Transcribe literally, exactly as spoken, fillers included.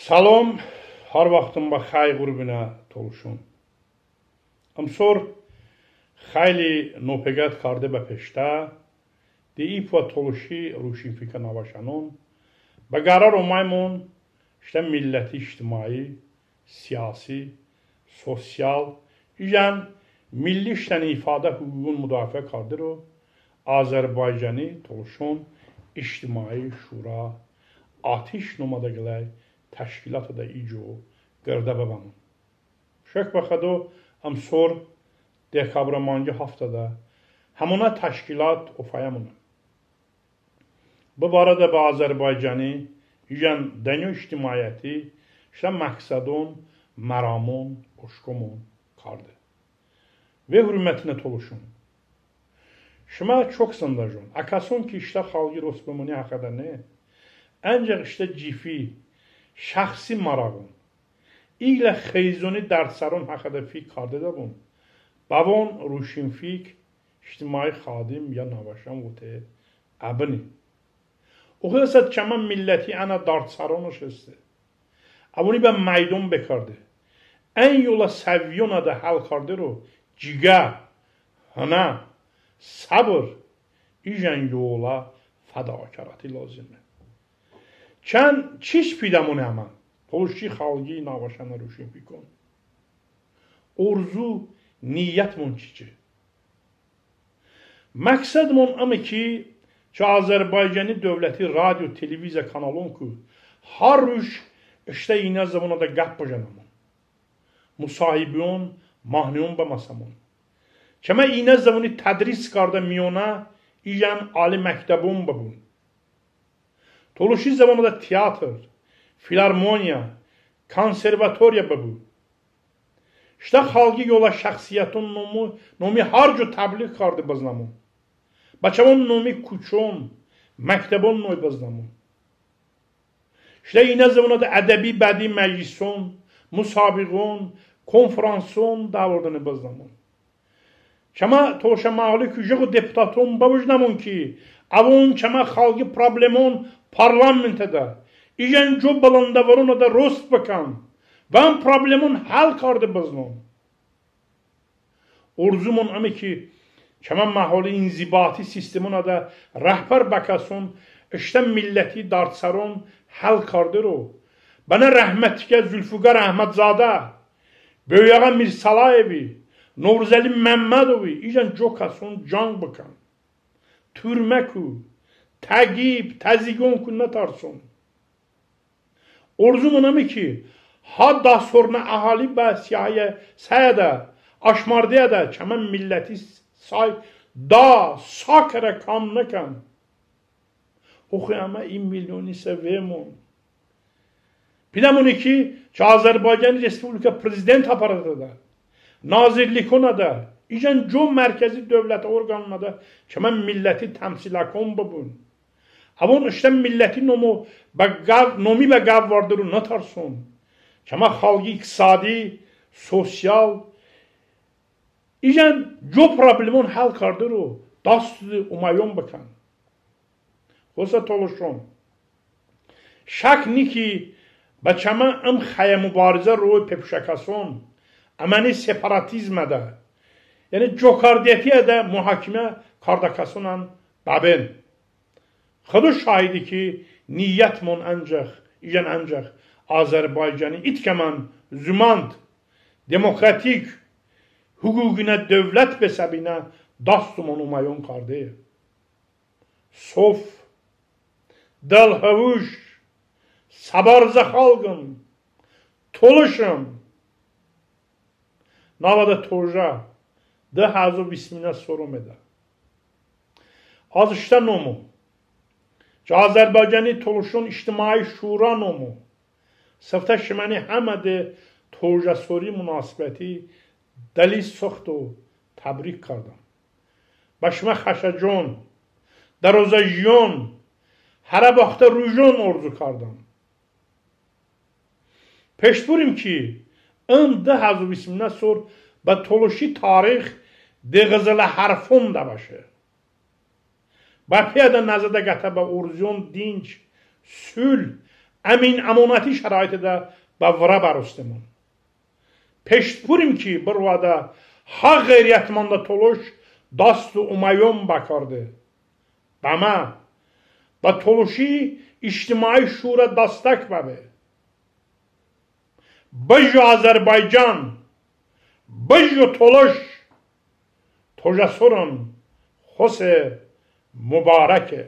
Səlom, har vaxtın bə xəy ğurbinə tolışon. Imsor xəyli nopeqət karde bəpeştə, de i po tolışi ruşinfikə nəvəşənon bə qərar oməymon ıştə milləti ictimai, siyasi, sosial, ijən milli ıştəni ifadə huquqon mudafiə kardero Azərbaycani Tolışon ictimai şura, ATİŞ nomədə qıləy təşkilotədə i co qırdə bıbəmon. Şok bə Xıdo, ımsor dekabrə manqi haftədə həmonə təşkilot ofəyəmonə. Bı barədə bə Azərbaycani ijən dınyo ictimaiyyəti ıştə məqsədon, məramon oşkomon karde. Ve hurmətinə tolışon, şımə çok zındəjon, ə kəson ki ıştə xalqi rost bımonə həxədə ne, əncəx ıştə cifi, şəxsi mərağon, iqlə xıyzoni dardsəron həxədə fik kardedə bun, bəvon ruşinfik, ictimai xadim ya nəvəşən vote əbıni. Oxı ısət çəmə milləti ənə dardsəronış heste. Əvoni bə məydon bekarde. Ən yolə səviyonədə həl kardero ciqə, hınə, səbr, ijən yolə fədakarəti lozime. Çan çiç pidəmone əmən, tolışi xalqi nəvəşənə ruşinfikon? Orzu, niyyətmon çiçe? Məqsədmon ıme ki, çı Azərbaycani dövləti radio, televiziya kanalonku har ruj ıştə inə zıvonədə qəp bıjənəmon, musahibiyon, mahneyon bəməsəmon, çəmə inə zıvoni tədris kardə miyonə ijən ali məktəbon bıbun, tolışi zıvonədə teatr, filarmoniya, konservatoriya bıbu. Iştə xalqi yolə şəxsiyyəton nomi, nomi har co təbliğ karde bıznəmon. Bə çəvon nomi kuçon, məktəbon noy bıznəmon. Iştə inə zıvonədə ədəbi-bədii məclison, musabiğon, konfranson dəvordəni bıznəmon. Çəmə tolışə məğluku jıqo deputaton bıvıjnəmon ki, əvon çəmə xalqi problemon parlamentədə, ijən co bılındəvoronədə rost bıkən və ım problemon həl karde bıznon. Orzumon ıme ki, çəmə məholi inzibati sistemonədə rəhbər bə kəson ıştə milləti dardsəron həl kardero bənə rəhmətikə Zulfuqar Əhmədzadə, böyüyağə Mirsəlayevi, Novruzəli Məmmədovi, ijən co kəson cang bıkən. Turməku, təqib, təzyiqonku nıtarson. Orzumon ıme ki, ha da sornə əhali bə siyahiyə səyədə, aşmardeyədə çəmə milləti say da sa kərə kam nıkən. Oxı əmə i milyonisə vemon. Pidəmone ki, çı Azərbaycani Respublika prezident aparatədə, nazirlikonədə, ijən co mərkəzi dövlət orqanonədə çəmə milləti təmsiləkon bıbun. Əvon ıştə milləti nomi bə qəv, nomi bə qəv vardero nıtarson. Çəmə xalqi iqtisadi, sosial, ijən co problemon həl kardero dast oməyon bıkən. Xosə tolışon, şək ni ki, bə çəmə ım xəyə mubarizə roy pepuşə kəson, əməni separatizmədə, yəni cokardiyətiyədə muhakimə kardə kəsonən bəben. Xıdo şahidi ki, niyyətmon əncəx, ijən əncəx Azərbaycani itkəmən zumand, demokratik, huquqinə dövlət be səbinə dastumon oməyon kardeye. Sof, dılhıvuş, səbarzə xalqım, tolışım. Navədə tojə, dı həzo visminə sor omedə. Az ıştə nomo, çı Azərbaycani Tolışon ictimai şura nomo, sıftə şıməni həmə de tojə sori munasibəti dıli sıxto təbrik kardəm. Bə şımə xəşəcon, dırozə jiyon, hərəvaxtə rujon orzu kardəm. Peşt burim ki, ın dı həzo visminə sor bə tolışi tarix de ğızılə hərfon dəbəşe. Bəpiyədə nəzədə qətə bə orziyon dinc, sulh, Əmin əmonəti şəraitədə bə vırə bərostemon. Peşt purim ki, bırvadə ha ğeyrətməndə tolış dast oməyon bəkarde. Bəmə bə tolışi ictimai şuurə dastək bəbe. Bıjə Azərbaycan, bıjə tolış, tojə soron xose mubarəke.